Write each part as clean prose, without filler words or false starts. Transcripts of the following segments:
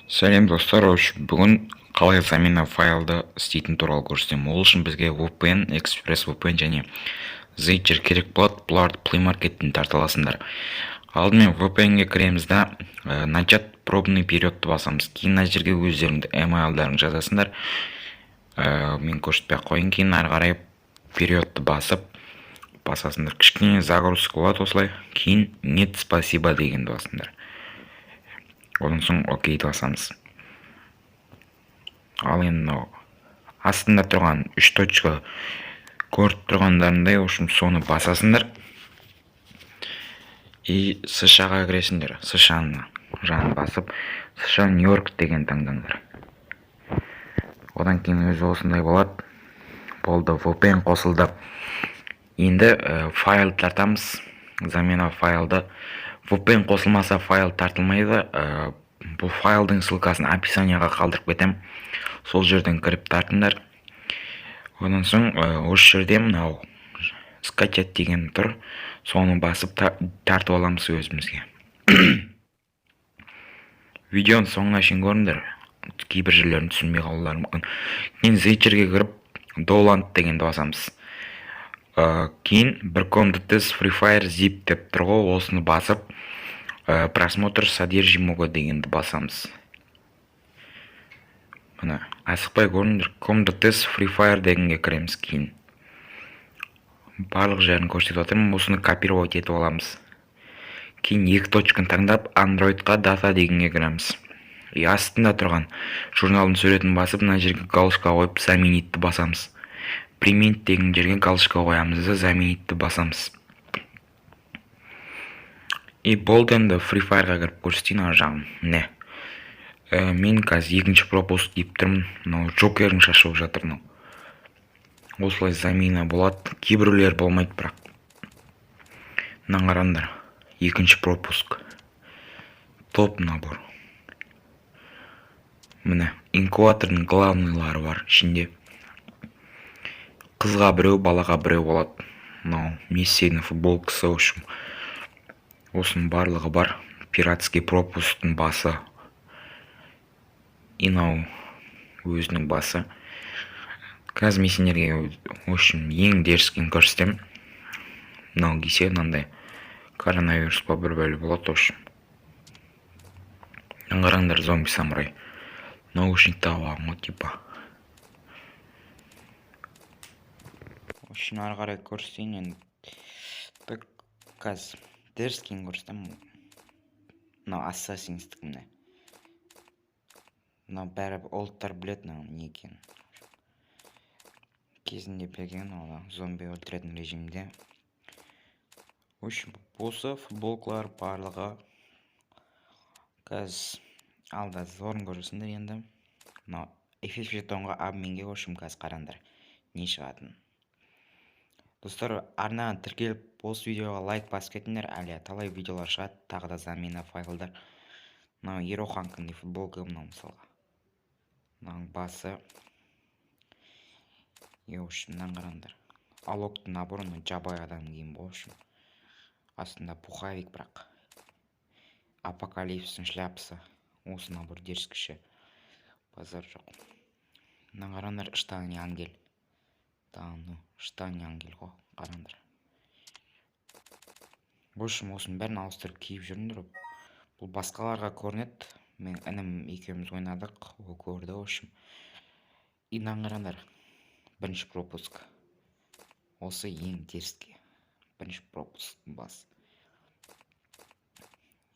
Сәлем, достар! В общем, бүгін қалай замена файлды істейтін туралы көрсетемін. Ол үшін бізге VPN, Express VPN және Zercher керек болады. Бұларды Play Market'тен тарта аласыңдар. Алдымен VPN-ге кіреміз да, начать пробный периодты басамыз. Кейін мына жерге өздеріңді email-дарың жазасыңдар. Мен көрсетпей ақ қояйын. Кейін ары қарай периодты басып басасыңдар. Кішкене загрузка болады осылай. Кейін «Нет, спасибо» дегенді басыңдар. Одан соң окейді басамыз. Ал енді мынау астында тұрған үш точка көріп тұрғандарындай, в общем, соны басасыңдар и США-ға кіресіңдер. США-ны жағын басып, США, Нью-Йорк деген таңдаңдар. Одан кейін өзі осындай болады. Болды, VPN қосылды. Енді файл тартамыз, замена файлды. VPN қосылмаса, файл тартылмайды. Бұл файлдың ссылкасын описанияға қалдырып кетемін, сол жерден кіріп тартыңдар. Одан соң осы жерде мынау «Скачать» деген тұр, соны басып тартып аламыз өзімізге. Видеоның соңына шейін көріңдер, кейбір жерлерін түсінбей қалулары мүмкін. Кейін Зейчерге кіріп, «Download» дегенді басамыз. Кейін бір com.dts Free Fire zip деп тұр ғой, осыны басып, «Просмотр содержимого» дегенді басамыз. Міне, асықпай көріңдер. com.dts Free Fire дегенге кіреміз. Кейін барлық жерін көрсетіп жатырмын. Осыны копировать етіп аламыз. Кейін екі точканы таңдап, андроидқа дата дегенге кіреміз и астында тұрған журналдың суретін басып, мына жерге галочка қойып, «Заменитті» басамыз. «Применить» деген жерге галочка қоямыз да, «Заменитті» басамыз. И болды. Енді Free Fire'ға кіріп көрсетейін ар жағын. Міне, мен қазір екінші пропуск киіп тұрмын. Мынау Джокердің шашы болып жатыр. Мынау осылай замена болады, кейбіреулер болмайды. Бірақ мынаны қараңдар, екінші пропуск, топ набор. Міне, инкубатордың главныйлары бар ішінде, қызға біреу, балаға біреу болады. Мынау Мессидің футболкасы. В общем, осының барлығы бар. Пиратский пропусктың басы и мынау өзінің басы. Қазір мен сендерге, в общем, ең дерзкийін көрсетемін. Мынау кисе, мынандай коронавирус па, бір бәле болады. В общем, мынаны қараңдар, зомби самурай, наушник тағып алған ғой типа. В общем, ары қарай көрсетейін енді. Так, қазір дерзкийін көрсетемін. Мынау ассасинстік. Міне, мынау бәрі олдтар біледі мынау не екенін, кезінде берген ол зомби өлтіретін режимде. В общем, осы футболкалар барлығы. Қазір алда зорын көресіңдер. Енді мынау эфир жетонға обменге. В общем, қазір қараңдар не шығатынын. Достар, арнаға тіркеліп, осы видеоға лайк басып кетіңдер, әлі талай видеолар шығады, тағы да замена файлдар. Мынау Ероханкінің футболка, мынау мысалға мынаның басы. И, в общем, мынаны қараңдар, Алоктың наборы. Мынау жабайы адам киім ғой. В общем, астында пуховик, бірақ Апокалипсистің шляпасы. Осы набор дерзкий ше, базар жоқ. Мынаны қараңдар, штаны ангел да, ну, штаны ангел ғой, қараңдар. В общем, осының бәрін ауыстырып киіп жүріңдер. Бұл басқаларға көрінеді. Мен інім екеуміз ойнадық, ол көрді. В общем, и мынаны қараңдар, бірінші пропуск, осы ең дерзкий бірінші пропуск бас.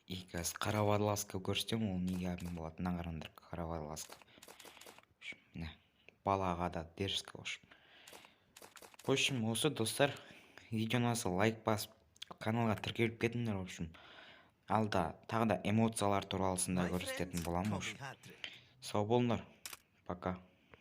И қазір қара водолазка көрсетемін, ол неге обмен болады. Мына қараңдар, қара водолазка. В общем, міне, балаға да дерзкий. В общем, осы, достар. Видео ұнаса, лайк басып, каналға тіркеліп кетіңдер. В общем, алда тағы да эмоциялар туралысында көрсететін боламын. В общем, сау болыңдар, пока.